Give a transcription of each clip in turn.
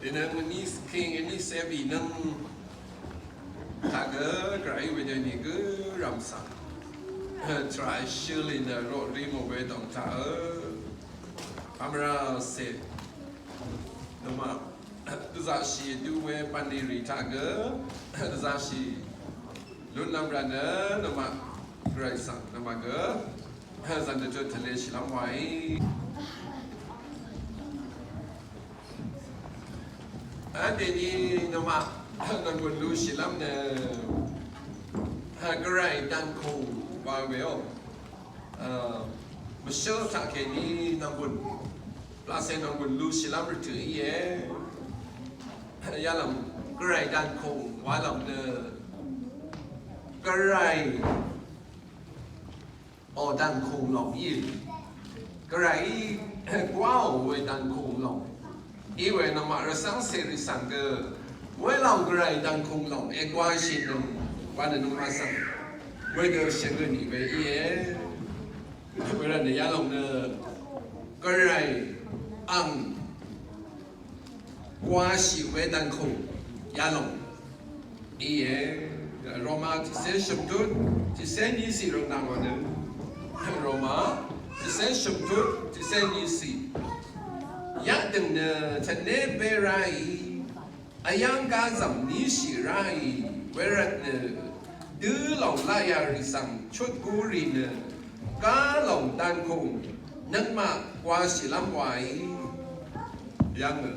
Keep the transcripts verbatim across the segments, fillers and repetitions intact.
Dènøng vní king vní cé vbì nǿng taq gø gvray wedø nìgø rv̀msvng tvrà shøl í nø roqrí mò we dòng taq ø pamrá cè nøngmaq dvzaqshì dø we bv̀nlì rì taq gø dvzaqshì lúnlv́m rvt nø nøngmaq gvray svng nøngmaq gø zv̀n dvtut tvleshìlv́m wàí. Vdèní nøngmaq nv̀nggùn lushìlv́m nø gvray dv̀nkùng wa weò. Mvshǿl taqkèní nv̀nggùn laqcè nv̀nggùn lushìlv́m rvtø̀ íe. Yalv̀m gvray dv̀nkùng walv̀m nø gvray ò dv̀nkùng lòng í. Gvray í gwáò we dv̀nkùng lòng í we nøngmaq rvcv́ngcè rì svng gø welòng gvray dv̀nkùng lòng ègwáshìnøng wa nø nøngmaq svng wedø shvngø nì we íe. Wervt nø yalòng nø gvray ang gwáshì we dv̀nkùng yalòng íe. Roma tiqcé shø̀mtut tiqcé nícì rvt nvng wà nø Roma tiqcé shø̀mtut tiqcé nícì. Yaqdø̀ng nø tvné bèráì vyv́ng gázv̀m níshì ráì wervt nø dø̄lòng laqyà rì svng chutgú rì nø gálòng dv̀nkùng nøngmaq gwáshìlv́m wàí. Yv́ng nø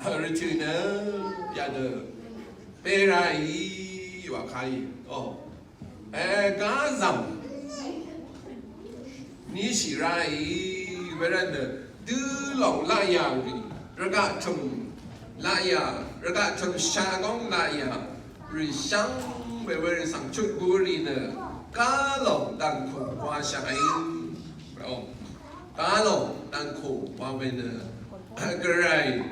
rvtø̀ nø yadø bèráì wà kàí. O e gázv̀m níshì ráì wervt nø dø̄lòng laqyà rì rvgaq tø̀m laqyà rvgaq tø̀m shagóng laqyà rì shvngbe werì svng chutgú rì nø gálòng dv̀nkùng gwáshàí. Gálòng dv̀nkùng wa we nø gvray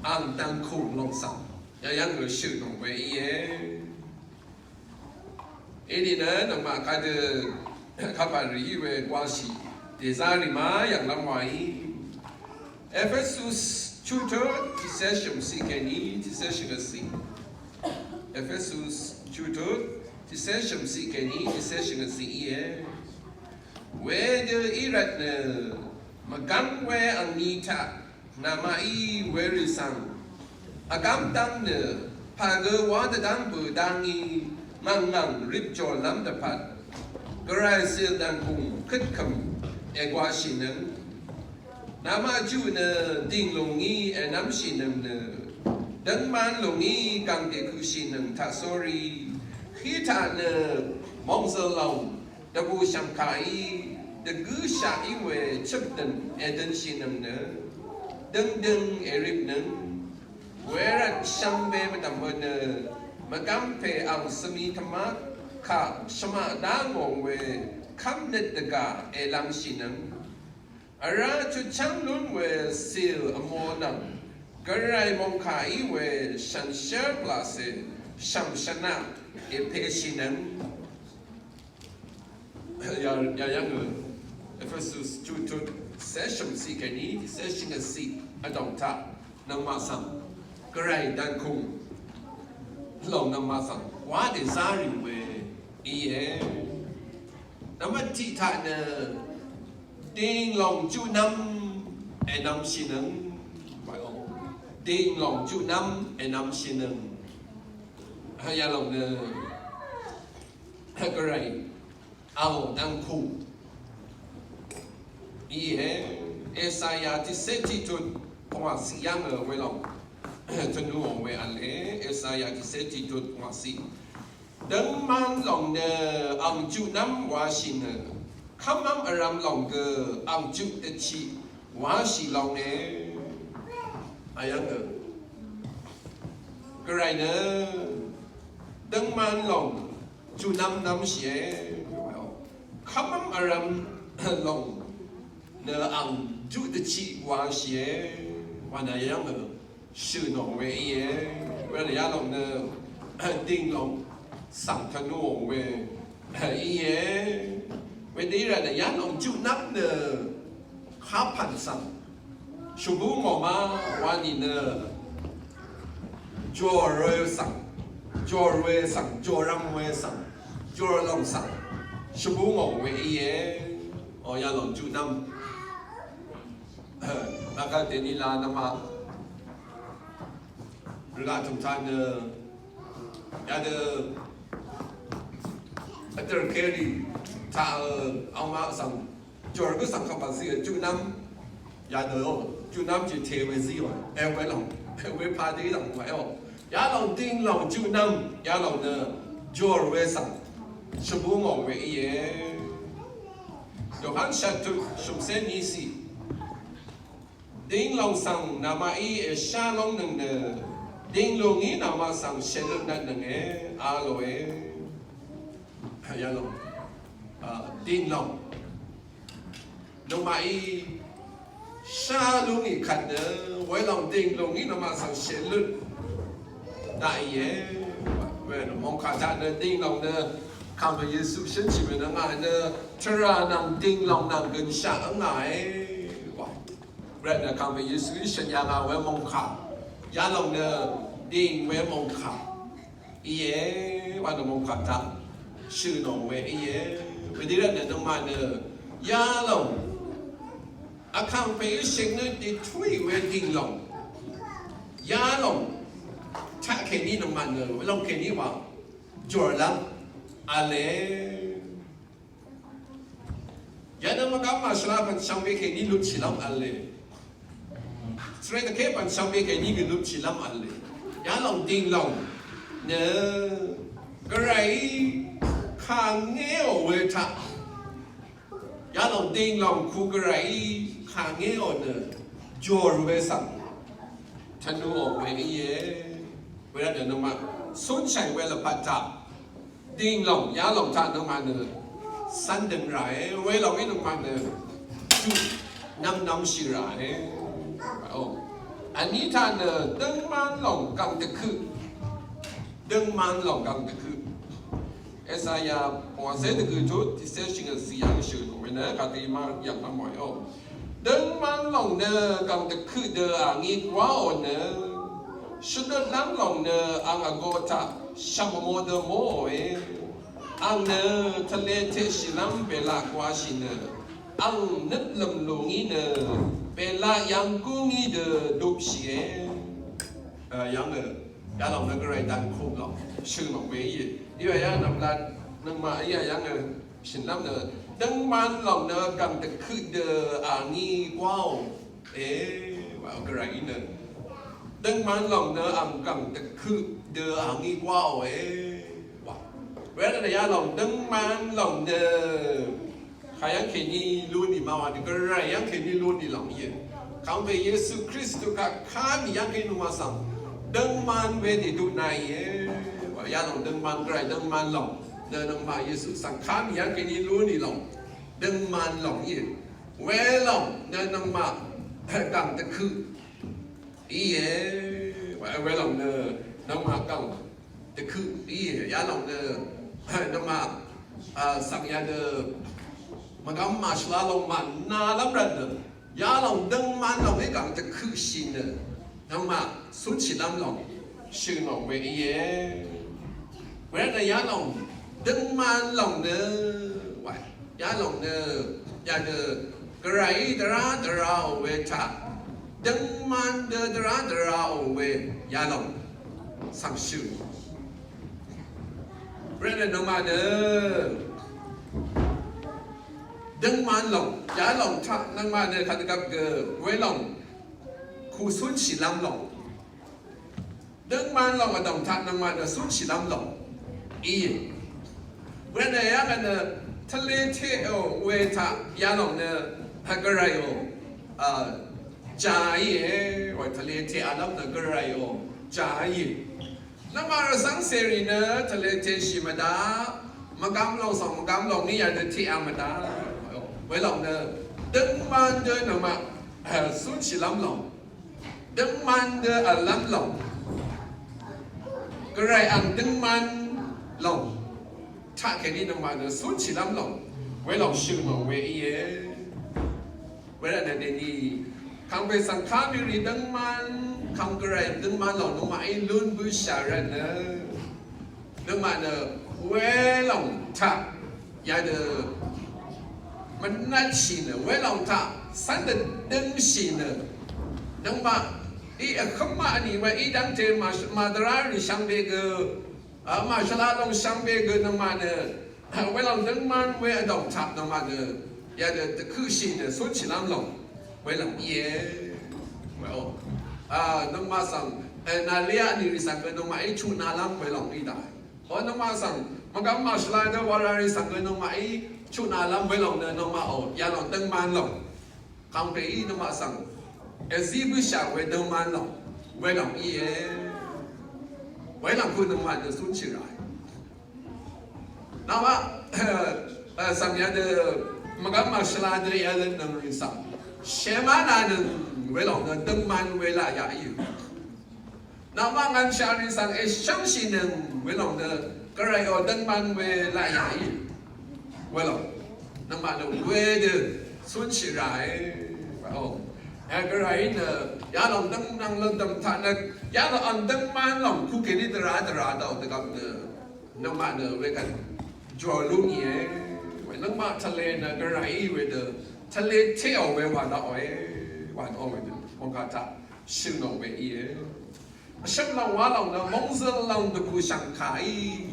ang dv̀nkùng lòng svng yayv́ng gø shø̀ nò we íe. Inìnø nøngmaq kadø kapà rì í we gwáshì dèzá rì ma yv̀nglv́m wàí. Ephesus chuqtut tiqcé shø̀mciq kèní tiqcé shø̀ngøtciq. Ephesus chuqtut tiqcé shø̀mciq kèní tiqcé shø̀ngøtciq íe. Wedø í rvt nø mvgv́ng we angni taq namaqí werì svng vgv́m dv́ng nø pà gø wá dvdv́ng bø̀ dá ngí ngv̀ngngv̀ng ripjòlv́m dvpvt gvray cìl dv̀nkùng køtkø̀m ègwáshìnøng. Namaq juq nø dìnglùng ngí ènv́mshìnøng nø døngman lùng ngí gv̀ng dèkøshìnøng taqsórí hí taq nø mòngzø̀l lòng dvbù shv̀ngkàí dvgǿshaq í we chøpdø̀n èdønshìnøng nø døngdøng èripnøng. Wervt shvngbe mvdv̀m nø mvgv́m pè ang svmi tvmaq kaq shvmaq dá ngò we kv́mnøt dvgà èlv̄ngshìnøng. Vrá chutchv́ng lún we cìl vmō nvng gvray mòngkà í we shànshér pvlàcè shv̀m shvnaq èpeshìnøng. Yayv́ng ø Ephesus chuqtut tiqcé shø̀mciq kèní tiqcé shø̀ngøtciq vdòng taq nøngmaq svng gvray dv̀nkùng lòng nøngmaq svng wá dèzá rì we íe. Nvmvt tiq taq nø dìnglòng juqnv́m ènvmshìnøng. Dìnglòng juqnv́m ènvmshìnøng. Yalòng nø gvray ang dv̀nkùng íe. Esaya tiqcé tiqtut pvngwàciq yv́ng ø welòng tvnù ò we v̄le. Esaya tiqcé tiqtut pvngwàciq. Døngman lòng nø ang juqnv́m wáshì nø kv́mv́m vrv̄m lòng gø ang juq dvchiq wáshì longe. Ayv́ng ø gvray nø døngman lòng juqnv́m nv́mshìe. Kv́mv́m vrv̄m lòng nø ang juq dvchiq wáshìe. Wa nø yv́ng ø shø̀ nò we íe. Wervt nø yalòng nø dìnglòng svng tvnù ò we íe. Wedø í rvt nø yalòng juqnv́m nø kapv̀n svng Shvbú ngò má wa nìnø jòr we svng, jòr we svng, jòrvm we svng, jòr lòng svng shvbú ngò we íe. O, yalòng juqnvm. Nvkvt dèní la nvmaq rvgaq tø̀m taq nø yadø vdø̀r kèrì taq, ø, angmaq svng jòr gø svng kvpvt zí juqnvm. Yadø o juqnvm jì te we zí wa. E we lòng, e we pa dé lòng wa o. Yalòng dìng lòng juqnvm, yalòng nø jòr we svng shvbú ngò we íe. Yohan shvt tut shvmsé ní si. Dìng lòng svng namaqí èshá lóngnøng nø, dìng lùngí namaq svng shèløt natnønge, a lòe. Yalòng, a, dìng lòng nøngmaqí shá lúngì kvt nø, welòng dìng lùngí namaq svng shèløt naqìe. Wenø mòngkà taq nø dìng lòng nø, kàngpè Yesu shǿnshì we nø ngà nø, tvrà nvng dìng lòng nvng gønshaq ǿngàe. Wa. Rvt nø kàngpè Yesuí shø̀n yà ngà we mòngkà. Yalòng nø dìng we mòngkà íe, wa nø mòngkà taq shø̀n ò we íe. Wedø rvt nø nøngmaq nø yalòng vkàngpè í shø̀n nø dìtúì we dìng lòng. Yalòng taq kèní nøngmaq nø welòng kèní wa jòrlv́m v̄le. Yadø mvgvm màshvla pv̀n shvngbe kèní lutshìlv́m v̄le. Svrè dvké pv̀n shvngbe kèní gø lutshìlv́m v̄le. Yalòng dìng lòng nø gvray kà ngéò we taq. Yalòng dìng lòng ku gvray kà ngéò nø jòr we svng tvnuò we íe. Wervt nø nøngmaq cúnshàì we lvpat taq dìng lòng, yalòng taq nøngmaq nø cv́n døng ràe, welòng í nøngmaq nø juq nvmnvmshì ràe. O. Vní taq nø døngman lòng gv̀ng dvkøq. Døngman lòng gv̀ng dvkøq. Esaya pvngwàcé dvgø̀ tut tiqcé shvngøt zì yv́ng shø̀n we nø kàdø í má yv̀ng má mòe o. Døngman lòng nø gv̀ng dvkøq dø a ngí gwáò nø. Shvdøtlv́m lòng nø ang vgo taq shv̀m vmo dø móòe. Ang nø tvle teqshìlv́m bèlaq gwashì nø. Ang nøt lø̀m lù ngí nø. Bèlaq yv̀ng gú ngí dø dupshìe. Yv̀ng nø. Yalòng nø gvray dv̀n kùm lòng shø̀n lòng we íe. Í wa yv́ng nv̀mlat nøngmaq í yv́ng nø shø̀nlv́m nø døngman lòng nø gv̀ng dvkøq dø a ngí gwáò. E, wa gvray í nø døngman lòng nø ang gv̀ng dvkøq dø a ngí gwáò e. Wa. Wervt nø yalòng døngman lòng nø kà yv́ng kèní lú nì ma wa nì gvray yv́ng kèní lú nì lòng íe. Kàngpè Yesu Kristu kaq ká mì yv́ng kèní lú ma svng døngman we nì dutnà íe. Wa yalòng døngman gvray døngman lòng nø nøngmaq Yesu svng ká mì yv́ng kèní lú nì lòng døngman lòng íe. Welòng nø nøngmaq gv̀ng dvkøq íe. Welòng nø nøngmaq gv̀ng dvkøq íe. Yalòng nø nøngmaq, a, svng yadø mvgvm màshvla lòng mànalv́m rvt nø yalòng døngman lòng í gv̀ng dvkøqshì nø nøngmaq cúnshìlv́m lòng shø̀n lòng we íe. Wervt nø yalòng døngman lòng nø wa. Yalòng nø yadø gvray dvrá dvraò we taq døngman dø dvrá dvraò we yalòng svng shø̀n. Wervt nø nøngmaq nø døngman lòng yalòng taq nøngmaq nø kadvgvp gø welòng ku cúnshìlv́m lòng. Døngman lòng vdòng taq nøngmaq nø cúnshìlv́m lòng íe. Wervt nø yv́ng nø tvle teqò we taq yalòng nø gvrayò, a, ja íe. Wa tvle teqalv́m nø gvrayò ja íe. Nøngmaq rvcv́ng cèrì nø tvle teqshì mvdaq. Mvgvm lòng svng mvgvm lòng ní yadø teq a mvdaq. Welòng nø døngman dø nøngmaq, a, cúnshìlv́m lòng. Døngman dø v̀llv́m lòng. Gvray ang døngman lòng. Taqkèní nøngmaq nø cúnshìlv́m lòng. Welòng shø̀n lòng we íe. Wervt nø dèní Kàngpè svng kà mì rì døngman, kàng gvray døngman lòng nøngmaqí lún bǿshà rvtnø. Nøngmaq nø welòng taq yadø mvnatshì nø welòng taq cv́n dø døngshì nø nøngmaq í vhǿm maq vnì we í dv́ngte màdvrá rì shvngbe gø, màshvla lòng shvngbe gø nøngmaq nø welòng døngman we vdòng taq nøngmaq nø yadø dvkøqshì nø cúnshìlv́m lòng welòng íe. Nøngmaq svng nàlé vnì rì svng gø nøngmaqí chuqnalv́m welòng í daqe. O nøngmaq svng mvgvm màshvla dø wara rì svng gø nøngmaqí chuqnalv́m welòng nø nøngmaqò yalòng døngman lòng. Kàngpèí nøngmaq svng èzí bǿshà we døngman lòng welòng íe. Welòng hø nøngmaq nø cúnshì ràe. Nvmaq svng yadø mvgvm màshvla dø yalvnøng rì svng shèmánanøng welòng nø døngman we laqyaq íe. Nvmaq ngv̀nshaq rì svng èshv́ngshìnøng welòng nø gvrayò døngman we laqyaq í welòng nøngmaq nø wedø cúnshì ràe. Gvrayí nø yalòng døngnvng lvdv̀m taq nø yalòng ang døngman lòng kukèní dvrá dvrá daqò dvgvp nø nøngmaq nø wekvt jùò lú ngìe. We nøngmaq tvle nø gvrayí wedø tvle téò we wà daqòe. Wà daqò wedø mòngkà taq shø̀nò we íe. Vshøp lòng wa lòng nø mòngzøl lòng dvbù shv̀ngkàí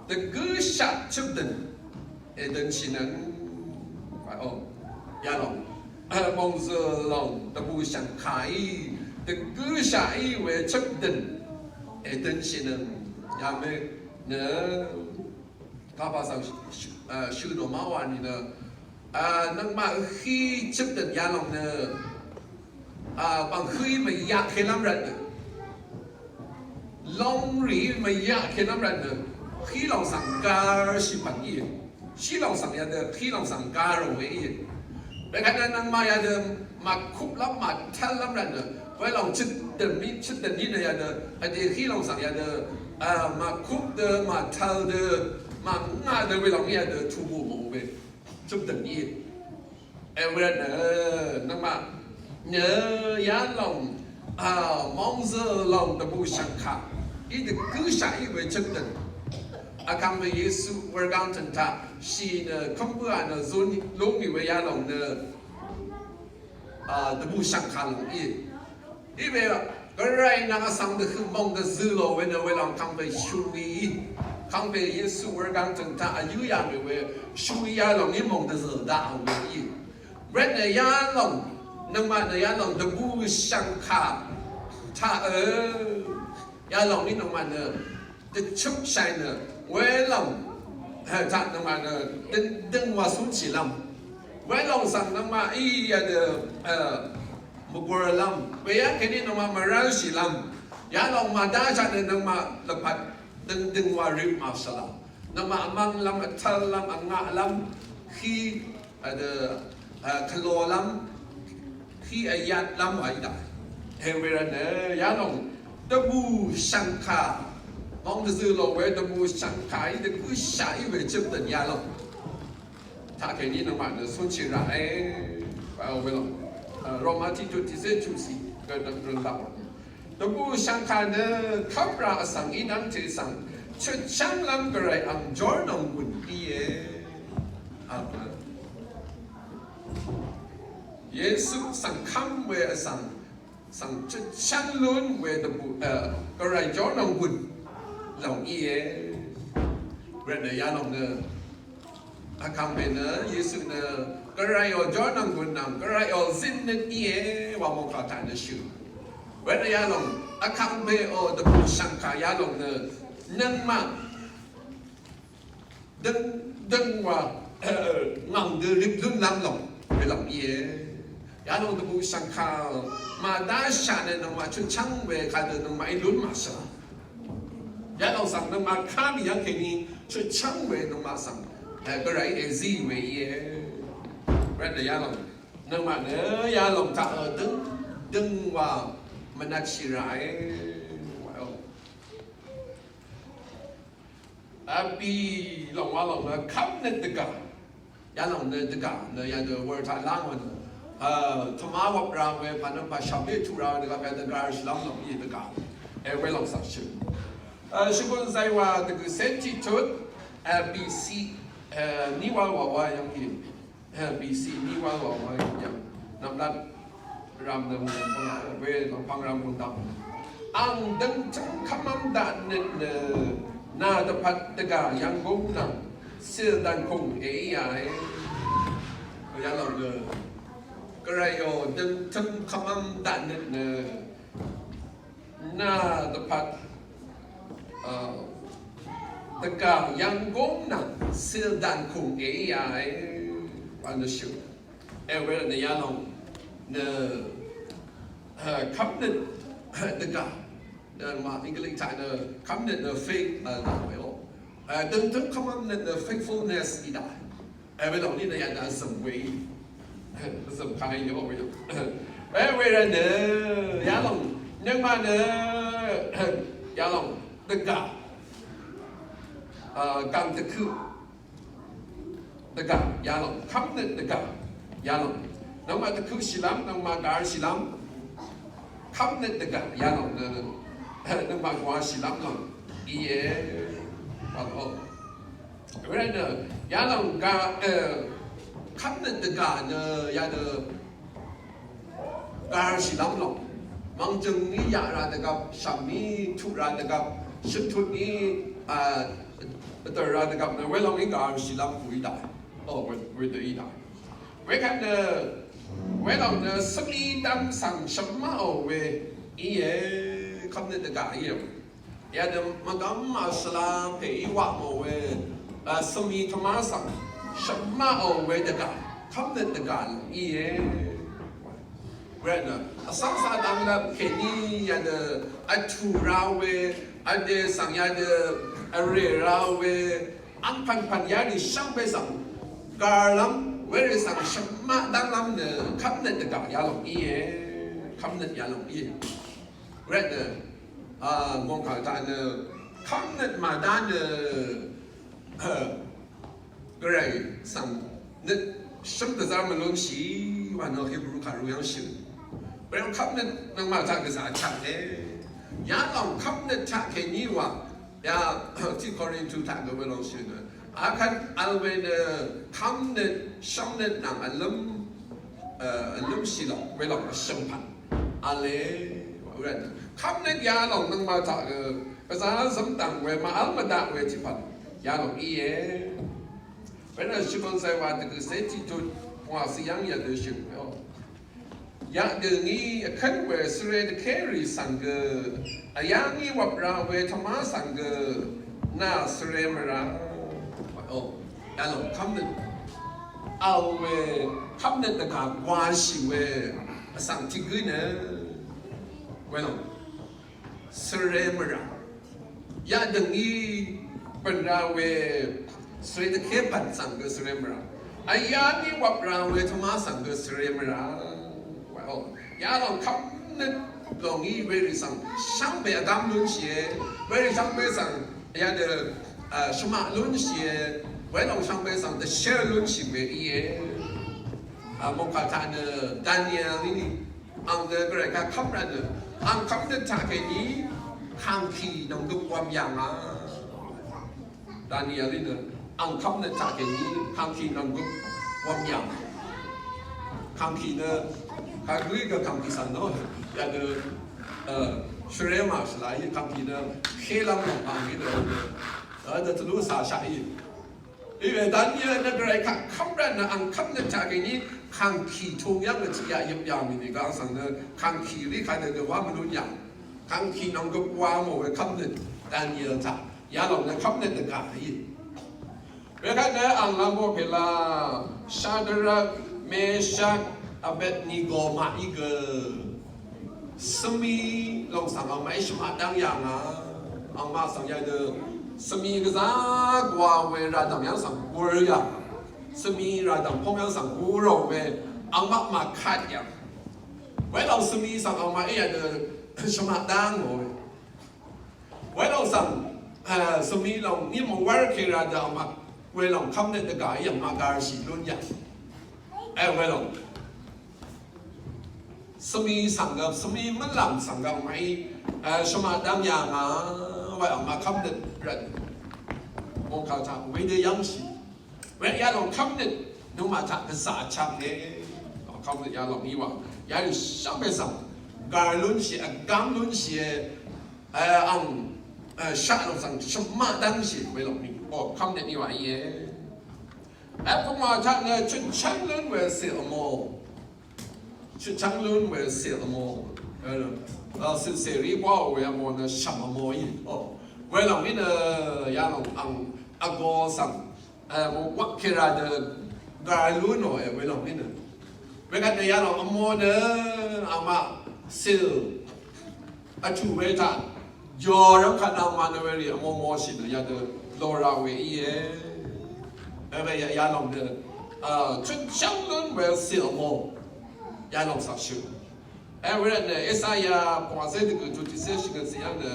dvgǿshaq chøpdøn èdønshìnøng. Yalòng mòngzøl lòng dvbù shv̀ngkàí dvgǿshaqí we chøpdøn èdønshìnøng. Yamè nø kapà svng shø̀nò má wà nìnø nøngmaq hí chøpdøn yalòng nø bv̀ng hí mvyaq kelv́m rvtnø, lóngrì mvyaq kelv́m rvtnø, hí lòng svng garshì pv̀ng íe. Hí lòng svng yadø hí lòng svng garò we íe. Wekvt nø nøngmaq yadø màkuplv́m màtv́llv́m rvtnø, welòng chøtdøn mí chøtdøn í nø yadø vdè hí lòng svng yadø màkup dø màtv́l dø màngaq dø welòng í yadø tubù mò we. Chøpdøn íe. Ewe nø nøngmaq nø yalòng mòngzø lòng dvbù shv̀ngkà í dvgǿshaq í we chøpdøn. Vkàngpè Yesu wurgáng tø̀n taq shì nø kv́m bǿà nø zun lúng mì we yalòng nø dvbù shv̀ngkà lòng íe. Iwe gvray nvng vsvng dvhø mòng dvzø lò we nø welòng kàngpè shvwi. Kàngpè Yesu wurgáng tø̀ng taq vyǿ yà mì we shvwi yalòng í mòng dvzø daq we í. Rvtnø yalòng nøngmaq nø yalòng dvbù shv̀ngkà taq ø yalòng í nøngmaq nø dvchøpshàì nø welòng taq nøngmaq nø døngdøng wa cúnshìlv́m. Welòng svng nøngmaq í yadø mvgurlv́m. Weyv́ng kèní nøngmaq mvrv́lshìlv́m. Yalòng màdáshaq nø nøngmaq lvpat døngdøng wa rø màshvlv́m. Nøngmaq vmv́nglv́m, vtv́llv́m, vngaqlv́m, hí Vdø kvlolv́m hí vyvtlv́m wa í daq. He wervtnø yalòng dvbù shv̀ngkà mòng dvzø lò we dvbù shv̀ngkà í dvgǿshaq í we chøpdøn yalòng. Taqkèní nøngmaq nø cúnshì raqe. Welòng Roma tiqtut tiqcé chuqcì gø dvgvrøn daq. Dvbù shv̀ngkà nø kv́mrà vsvng í nv́ngte svng chutchv́nglv́m gvray ang jórnòng gùn íe. Amen. Yesu svng kv́m we vsvng svng chutchv́ng lún we dvbù gvray jórnòng gùn lòng íe. Rvtnø yalòng nø Vkàngpè nø Yesu nø gvrayò jórnòng gùn nvng gvrayò zitnøt íe wa mòngkà taq nø shø̀. Wervt nø yalòng Vkàngpèò dvbù shv̀ngkà yalòng nø nøngmaq døng døng wa ngv̀ng dø rip lúnlv́m lòng welòng íe. Yalòng dvbù shv̀ngkà màdáshaq nø nøngmaq chutchv́ng we kadø nøngmaqí lún màshvla. Yalòng svng nøngmaq kà mì yv́ng kèní chutchv́ng we nøngmaq svng gvray èzí we íe. Rvt nø yalòng nøngmaq nø yalòng taq døng døng wa mvnatshì ràe. Vbì lòng wa lòng nø kv́mnøt dvgà. Yalòng nø dvgà nø yadø wur taq láng wa nø Tvmá wvp ra we pvnø pà shvmí tuq ra we dvgvp ya dvgar shvlv́m lòng í dvgar. Ewe lòng svkshø. Shvgùn zaywa dvgø senti tut, B C, niwa wawa yv̀ng í. B C niwa wawa yv̀ng. Nvmlat ram nvm we lòng pvng ram mundam. Ang døngtøng kvmvm daq nøt nø nà dvpvt dvgà yv̀nggúng nvng sil dv̀nkùng èí yà e. Yalòng nø Gvray ò døngtøng kvmvm daq nøt nø nà dvpvt dvgà yv̀nggúng nvng sil dv̀nkùng èí yà e. Wa nø shø. Ewe nø yalòng nø kvmnøt dvgà nø ma English taq nø kvmnøt nø faith nø daq we o. Døngtøng kvmvm nøt nø faithfulness í daq. Ewe lòng ní nø yadø vzø̀m we í. Vzø̀m kà í yò we. Ewe rvt nø yalòng nøngmaq nø yalòng dvgà gv̀ng dvkøq dvgà yalòng kvmnøt dvgà yalòng. Nøngmaq dvkøq shìlv́m, nøngmaq gar shìlv́m. Kvmnøt dvgà yalòng nø nøngmaq gwa shìlv́m lòng íe. Wa nø. Were nø yalòng ga kvmnøt dvgà nø yadø gar shìlv́m lòng. Mvngjøng ní yaq ra dvgvp, shvmí tuq ra dvgvp, shøtut ní dvr ra dvgvp nø welòng í gar shìlv́m bø í daq. O, we, wedø í daq. Wekvt nø welòng nø svmí dv́m svng shvmaqò we íe kvmnøt dvgà íe. Yadø mvgvm vshvla pè í waq mò we, a, svmí tvmá svng shvmaqò we dvgà, kvmnøt dvgà lòng íe. Were nø vsvng sa dvng lvp kèní yadø vtù ra we, vdè svng yadø vrè ra we, angpv̀npv̀n yarì shvngbe svng garlv́m, werì svng shvmaq dv́nglv́m nø kvmnøt dvgà yalòng íe. Kvmnøt yalòng íe. Were nø a, mòngkà taq nø kvmnøt màdá nø, a, Gvray svng nøt shø̀m dvzv́r mvlúnshì wa nø Hebru kàru yv́ngshì. Gvray kvmnøt nøngmaq taq gvzà taq e. Yalòng kvmnøt taq kèní wa ya, tiq Korintu taq gø welòng shø̀n nø. Akvt vl we nø kvmnøt shvmnøt nvng vlǿm, e, vlǿmshì lòng, welòng vshø̀mpv̀n. Vle, were nø. Kvmnøt yalòng nøngmaq taq gø, gvzà zømdv̀ng we, màvl mvdaq we tiqpv̀n. Yalòng íe. Were nø shvbøng zay wa dvgø sè tiqtut, pvngwà sì yv́ng yadø shø̀n we o. Yadø ngí vkv́n we svre dvkérì svng gø, vyá ngí wvp ra we tvmá svng gø, nà svre mvrá. O, yalòng kvmnøt. Vl we kvmnøt dvgà gwashì we, vsvng tiq gǿ nø. Welòng. Svre mvrà. Yadø ngí bø̀n ra we svre dvké pv̀n svng gø svre mvrà. Vyá ngí wvp ra we tvmá svng gø svre mvrà. Wa o. Yalòng kvmnøt lòng í werì svng shvngbe vgvm lúnshìe. Werì shvngbe svng yadø, a, shvmaq lúnshìe. Welòng shvngbe svng dvshér lúnshì we íe. A, mòngkà taq nø Daniel í ni. Ang nø Gvray kaq kv́m rvt nø, ang kv́mnøt taq kèní kangkì nònggøp wvm yà ngà. Daniel í nø, ang kv́mnøt taq kèní kangkì nònggøp wvm yà ngà. Kangkì nø, kagǿí gø kangkì svng nò, yadø, e, shvrema shvlá í kangkì nø, kélv́m nò kangkì nø, e, dvtlu sashaq í. Iwe Daniel nø Gvray kaq kv́m rvt nø ang kv́mnøt taq kèní kangkì tung yv́ng nø tiq yaq yøp yà mì nìgø ang svng nø kangkì rì kadø gø wá mvlún yà. Kangkì nònggøp wa mò we kv́mnøt Daniel taq. Yalòng nø kv́mnøt dvgà í. Wekvt nø ang lv́m bò pèla Shadrak, Meshak, Abednego maqí gø. Svmi lòng svng angmaqí shvmaq dv́ng yà ngà. Angmaq svng yadø svmi gvzá gwa we radv̀ng yv́ng svng gur yà. Svmi radv̀ng póng yv́ng svng gurò we angmaq màkat yà. Welòng svmi svng angmaqí yadø shvmaq dv́ng ngò we. Welòng svng, e, svmi lòng ní mvwv́r kè radv̀ng angmaq. Welòng kv́mnøt dvgà í angmaq garshì lún yà. E, welòng. Svmi svng gø, svmi mvlvm svng gø mvmai, e, shvma dv́m yà ngà, we ang mvkv́m nøt rvt. Mòngkà taq, wedø yv́ngshì. We yalòng kv́m nøt, nøngmaq taq gvzà chvp e. Kv́m nøt yalòng í wa. Yarì shvngbe svng. Gàr lúnshì, vgv́m lúnshì e. E, ang, e, shaq lòng svng, shvma dv́ngshì, welòng mì. O, kv́m nøt í wa í e. Vpvngwà taq nø, chutchv́ng lún we sè vmò. Chutchv́ng lún we sè vmò. E, e, sè, sè rí gwáò we vmò nø shv̀m vmò í. O, welòng í nø yalòng ang vgō svng. E, mò gwak kèra dø gvray lúnò e welòng í nø. Wekvt nø yalòng vmò nø angmaq sè. Vtù we taq. Jòrv́m kaq nvng mànø werì vmò mòshì nø yadø lora we íe. Vbè ya, yalòng dø, a, chutchv́ng lún we sè vmò. Yalòng saqshø. E, wervt nø Esaya pvngwà zé dvgø̀ tutiqsé shvngøt zìyv́ng nø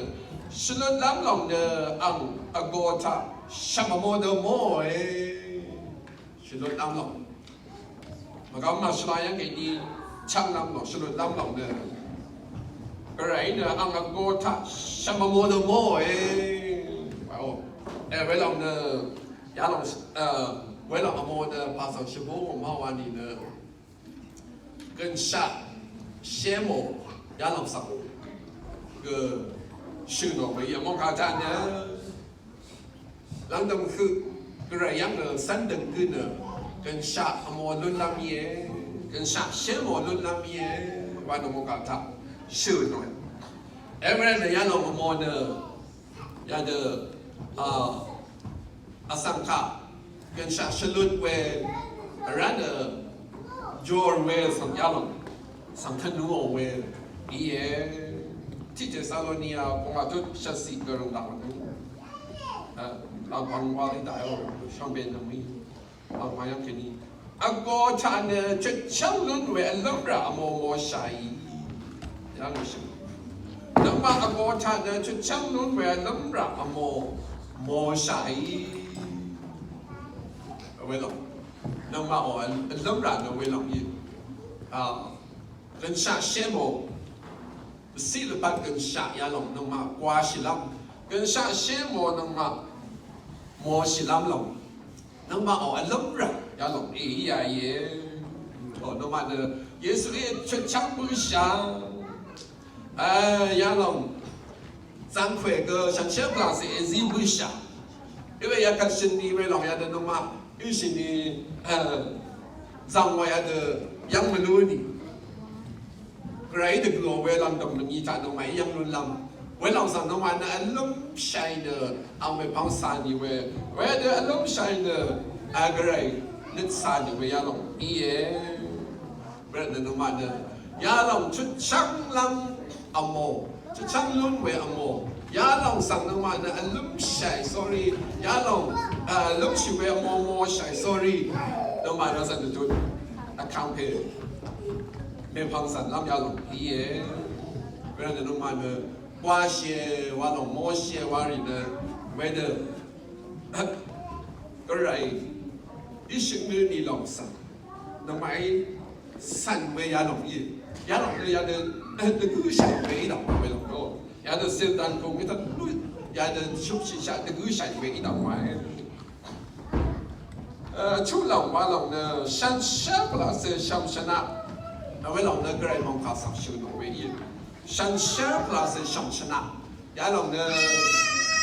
shvlutlv́m lòng nø ang vgō taq shv̀m vmò dø mòe. Shvlutlv́m lòng. Mvgvm mvshvla yv́ng kèní chv́nglv́m lòng, shvlutlv́m lòng nø. Gvray nø ang vgō taq shvmvmò nø mò e. Wa o. E, welòng nø, yalòng, e, welòng vmò nø, pà svng shvbú mò má wa nìnø. Gønshaq, shé mò, yalòng svng. Gø, shø̀n ò we, yvmò kà taq nø. Lv̀ngdø̀m høq gvray yv́ng nø cv́n dø̀ng gø nø gønshaq vmò lúnlv́m íe, gønshaq shé mò lúnlv́m íe, wa nø mòngkà taq shø̀n ò. Evren nø yalòng vmò nø yadø, a, vsvng kaq gønshaq shvlut we vrá nø jor we svng yalòng svng tvnù ò we íe. Tiq Tesalonia pvngwà tut shvtciq gø rvng daq nø. Lvpvng wa í daq yò, shvngbe nvng í. Lvpvng wa yv́ng kèní. Vgō taq nø chutchv́ng lún we vlǿmrà vmò mòshàì. Yv́ng shø̀n. Nøngmaq vgō taq nø chutchv́ng lún we vlǿmrà vmò mòshàì. Welòng. Nøngmaq ò vlǿmrà nø welòng í. A. Gønshaq shé mò. Vciq lvpat gønshaq yalòng nøngmaq gwashìlv́m. Gønshaq shé mò nøngmaq mòshìlv́m lòng. Nøngmaq ò vlǿmrà yalòng èí yà íe. Ò nøngmaq nø Yesuí chutchv́ng bǿshà. E, yalòng. Zangkwè gø shànshér pvlàcè èzí bǿshà. Iwe yakvt shø̀n ni welòng yadø nøngmaq. Íshì ni, e, zang wa yadø yv́ng mvlú ni. Gvray dvgø̀ we lv̀ngdø̀m mvngi taq nøngmaq í yv́ng lúnlv́m. Welòng svng nøngmaq nø vlǿmshàì nø ang mèpvng cà nì we. Wedø vlǿmshàì nø a Gvray nøt cà nì we yalòng íe. Wervt nø nøngmaq nø yalòng chutchv́nglv́m vmò. Chutchv́ng lún we vmò. Yalòng svng nøngmaq nø vlǿmshàì, sorry. Yalòng, a, vlǿmshì we vmò mòshàì, sorry. Nøngmaq nø zv̀n dvtut. Vkangpè. Mèpvng zv̀nlv́m yalòng íe. Wervt nø nøngmaq nø washìe, walòng mòshìe, warì nø. Wedø. Gvray. Íshøk nø nìlòng svng. Nøngmaqí cv̀n we yalòng í. Yalòng nø yadø, e, dvgǿshàì we í lòng we lòng ló. Yadø Setan kung í dvgǿ, yadø shupshìshaq dvgǿshàì we í lòng wa e. E, chuq lòng wa lòng nø shànshér pvlàcè shv̀m shvnaq. Nø we lòng nø Gvray mòngkà svng shø̀n ò we í. Shànshér pvlàcè shv̀m shvnaq. Yalòng nø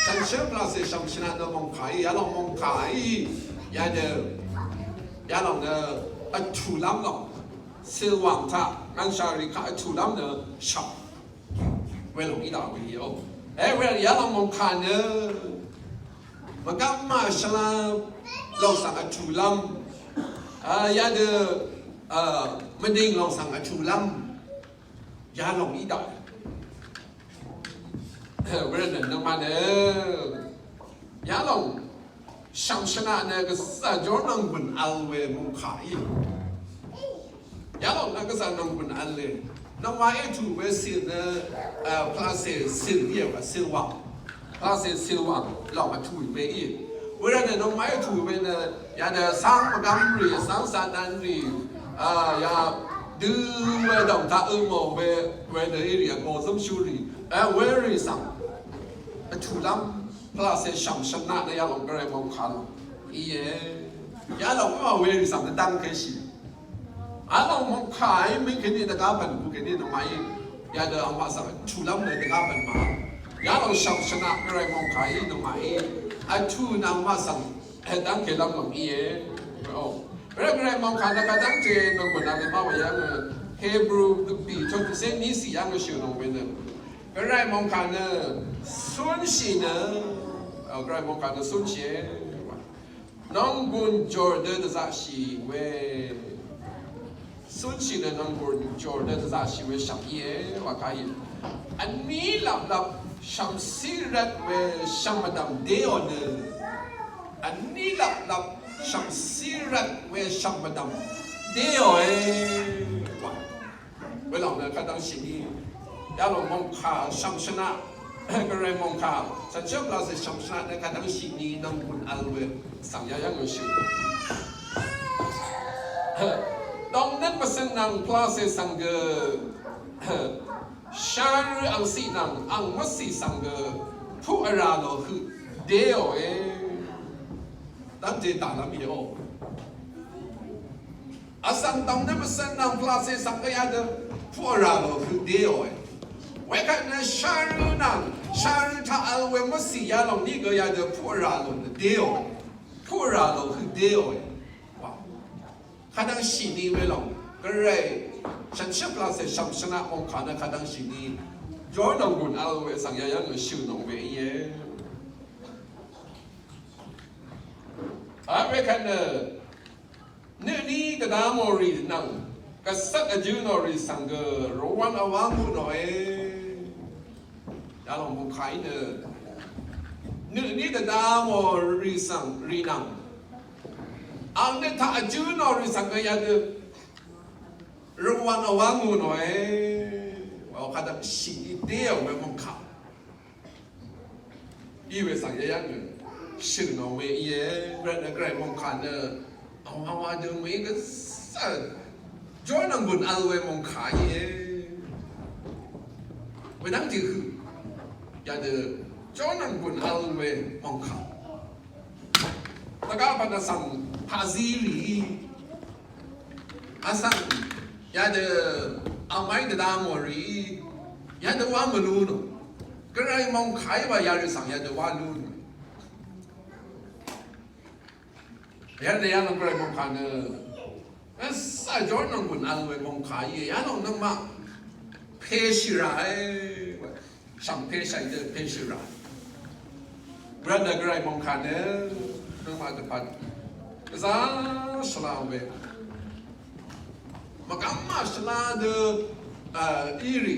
shànshér pvlàcè shv̀m shvnaq nø mòngkàí, yalòng mòngkàí. Yadø, yalòng nø vtùlv́m lòng. Silwàng taq, ngv̀nshà rì kaq vtùlv́m nø shv̀m. Welòng í daq we íò. E, we yalòng mòngkà nø. Mvgvm màshvla lòng svng vtùlv́m. A, yadø, a, mvding lòng svng vtùlv́m. Yalòng í daq. Wervt nø nøngmaq nø yalòng shv̀m shvnaq nø gvzà jor nvng bø̀n vl we mòngkà í. Yalòng nø gvzà nvng bø̀n vl le. Nøngmaq ètù we cìl nø, e, pvlàcè cìl íe wa cìl wàng. Pvlàcè cìl wàng lòng vtù we í. Wervt nø nøngmaq ètù we nø yadø vsvng mvgvm rì, vsvng Satan rì, a, ya Dø we dòng taq ø mò we, we nø iri a gø zømshuri. E, we ri svng. Vtulv́m, pvlacè shv̀m shvnaq nø yalòng gvray mòngkà lòng íe. Yalòng ø we ri svng nø dv́ngkèshì. Alòng mòngkà í mí kèní dvgá bv̀n bø kèní nø màí. Yadø angmaq svng vtulv́m nø dvgá bv̀n mà. Yalòng shv̀m shvnaq gvray mòngkà í nø màí. Vtu nø angmaq svng, e, dv́ngkèlv́m lòng íe. O. Gvray, gvray mòngkà nø kadv́ngte nònggùn nvng má wà yv́ng nø Hebru bì twenty-six ní sì yv́ng nø shø̀ nò we nø. Gvray mòngkà nø cúnshì nø. Gvray mòngkà nø cúnshì. Nònggùn jòr dø dvzaqshì we. Cúnshì nø nònggùn jòr dø dvzaqshì we shv̀m íe wà kà í. Vní lvplvp shv̀mcí rvt we shv̀m mvdv̀m déò nø. Vní lvplvp shv̀mcí rvt we shv̀m mvdv̀m déòe. Wa. Welòng nø kadv́ngshì ni. Yalòng mòngkà shv̀m shvnaq. Gvray mòngkà. Shànshér pvlacè shv̀m shvnaq nø kadv́ngshì ni nònggùn vl we. Svng yayv́ng nø shø̀. Dòngnøt mvsøng nvng pvlacè svng gø. Sharø angcì nvng ang mvcì svng gø puq vrà lò høq déòe. Dv́ngte dàlv́m íe o. Vsvng dv̀ng nø mvsvng nvng pvlacè svng gø yadø puq vrà lò høq déòe. Wekvt nø sharø nvng sharø taq vl we mvcì yalòng ní gø yadø puq vrà lò nø déòe. Puq vrà lò høq déòe. Wa. Kadv́ngshì ni welòng. Gvray. Shànshér pvlacè shv̀m shvnaq mòngkà nø kadv́ngshì ni. Jor nònggùn vl we svng yayv́ng nø shø̀ nò we íe. Vre kvt nø. Nø ni gvdamò rì nvng. Gvcvt vjø̄ nò rì svng gø. Rvwv̄n vwv̄n mù nòe. Yalòng mòngkà í nø. Nø ni gvdamò rì svng rì nvng. Ang nø taq vjø̄ nò rì svng gø yadø. Rvwv̄n vwv̄n mù nòe. Wa kadv́ngshì ni déò we mòngkà. Í we svng yayv́ng nø. Shø̀ nò we íe. Gvray nø gvray mòngkà nø. Awang wa dø mø̀í gvzà. Jor nvng gùn vl we mòngkà íe. Wedv́ng dì høq. Yadø. Jor nvng gùn vl we mòngkà. Dvgá pvt vsvng paqzí rì. Vsvng. Yadø. Vmai dvdvmò rì. Yadø wa mvlú nò. Gvray mòngkà í wa yarì svng yadø wa lú nò. Yadø yalòng gvray mòngkà nø. Vsvng jor nvng gùn vl we mòngkà íe yalòng nøngmaq. Pèshì ràe. Shv̀m pèshì dø pèshì rà. Gvray nø gvray mòngkà nø. Nøngmaq dvpvt. Gvzà shvla we. Mvgvm màshvla dø, a, í rì.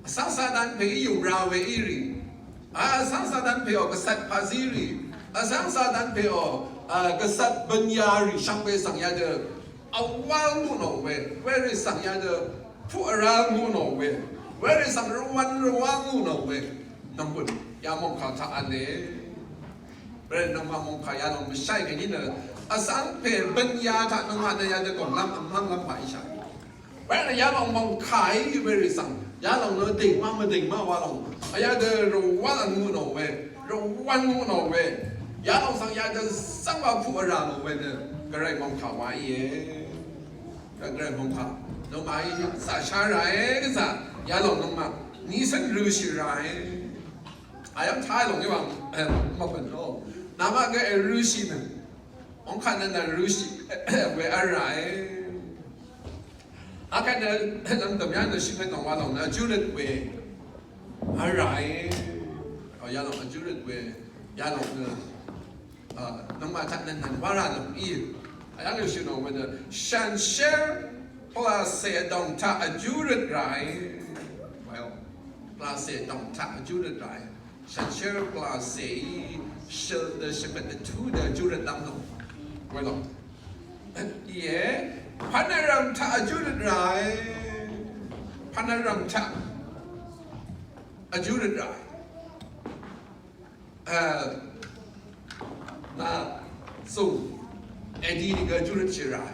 Vsvng Satan pè í yùngra we í rì. A, vsvng Satan pè ò gvcvt pazí rì. Vsvng Satan pè ò, a, gvcvt bø̀n yarì shvngbe svng yadø. Vwv́l ngú nò we. Werì svng yadø. Puq vrá ngú nò we. Werì svng rvwv̄n rvwv́l ngú nò we. Nv̀mbø̀n. Ya mòngkà taq v̄le. Bvray nøngmaq mòngkà yalòng mvshaì kèní nø. Vsvng pè bø̀n ya taq nøngmaq nø yadø gònglv́m vmv́nglv́m pà íshà. Bvray nø yalòng mòngkà í werì svng. Yalòng nø dìngmá mvdìngmá wa lòng. Vyadø rvwv́l ngú nò we. Rvwv́l ngú nò we. Yalòng svng yadø svng wa puq vrà nò we nø. Gvray mòngkà wa íe. Gvray mòngkà. Nøngmaq í zà shá ràe gvzà. Yalòng nøngmaq. Ní svng rø̄shì ràe. Ayv́ng taq lòng í wvng, eh, mvbø̀n o. Namaq gø èrø̄shì nø. Ongkaq nø nvrø̄shì, we vl ràe. Akvt nø, nvmdv̀m yà nø shvngøt nòng wa lòng nø vjúrøt we. Vl ràe. O yalòng vjúrøt we. Yalòng nø. A, nøngmaq taq nø nvn wa rà lòng í. Ayv́ng nø shø̀n nòng we nø. Shànshér pvlacè dòng taq vjúrøt ràe. Well, pvlacè dòng taq vjúrøt ràe. Shànshér pvlacèí shøl dø shvngøt dvtú dø júrøt dv́m lòng. Wēlòng. Íe, pvnvrv̀m taq vjúrøt ràe. Pvnvrv̀m taq vjúrøt ràe. Eh, nà zùng èdi gø júrøt shì ràe.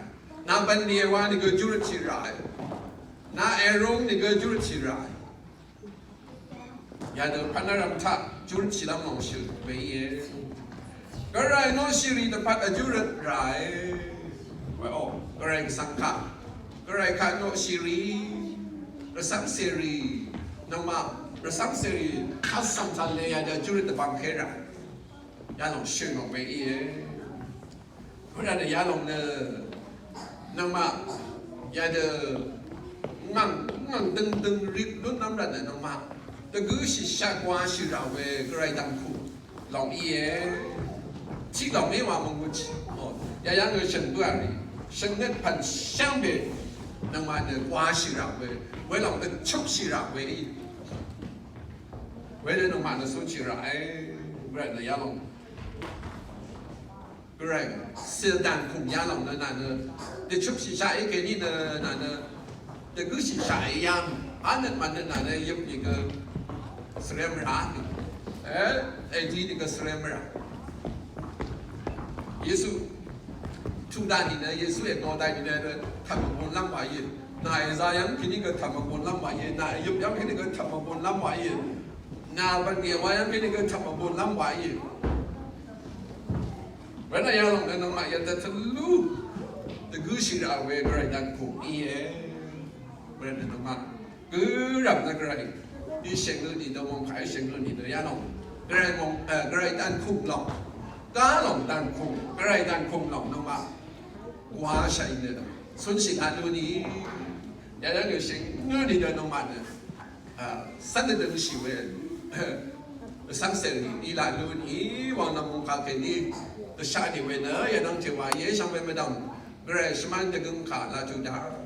Nà bv̀nlì èwā nìgø júrøtshì ràe. Nà èrung nìgø júrøtshì ràe. Yadø pvnárvm taq júrøtshì lv́m lòng shø̀n we íe. Gvray noqshìrì dvpvt vjúrøt ràe. Weò, gvray gvsvng kaq, gvray kaq noqshìrì, rvcv́ngcèrì, nøngmaq rvcv́ngcèrì, vsvng taq le yadø júrøt dvbvng kè ràe. Yalòng shø̀n lòng we íe. Wurvt nø yalòng nø nøngmaq yadø ngv̀ng ngv̀ng døngdøng rip lúnlv́m rvt nø nøngmaq dvgǿshìshaq gwāshì rà we gvray dv̀ngkù lòng íe. Tiq lòng í wa mvngū chì. Yayv́ng nø shø̀n bǿà rì shø̀n nøt pv̀n shvngbe nøngmaq nø gwāshì rà we, welòng dvchøpshì rà we í. Wenø nøngmaq nø cúnshì ràe. Wurvt nø yalòng Gvray, sìl dànkùng yalòng nø nà nø dvchøpshìshaq í kèní nø nà nø dvgǿshìshaq í yv́ng. Anøt mvt nø nà nø yøp nìgø svrem rà. E, èdi nìgø svrem rà. Yesu tuq daq nìnø, Yesu ègo daq nìnø, tv̀m vbunlv́m wàí. Nà èza yv́ng kèní gø tv̀m vbunlv́m wàí. Nà èyøp yv́ng kèní gø tv̀m vbunlv́m wàí. Nà bv̀n ngè wa yv́ng kèní gø tv̀m vbunlv́m wàí. Wena yalòng nø nøngmaq yadø tvlú dvgǿshì rà we gvray dànkùng íe. Wena nøngmaq gǿrv̀m nø gvray í shèngø nìdø mòngkà í shèngø nìdø yalòng gvray mòng, e, gvray dànkùng lòng. Gálòng dànkùng, gvray dànkùng lòng nøngmaq gwāshaq í nø cúnshì laq lú nì. Yadø gø shèngø nìdø nøngmaq nø Cv́n dvdøngshì we vsvng cèrì í laq lú nì wvng nvmung kaq kèní dvshaq nì we nø yadvng tèwà íe shvngbe mvdv̀m gvray shvmán dvgøng kà laq jùdá.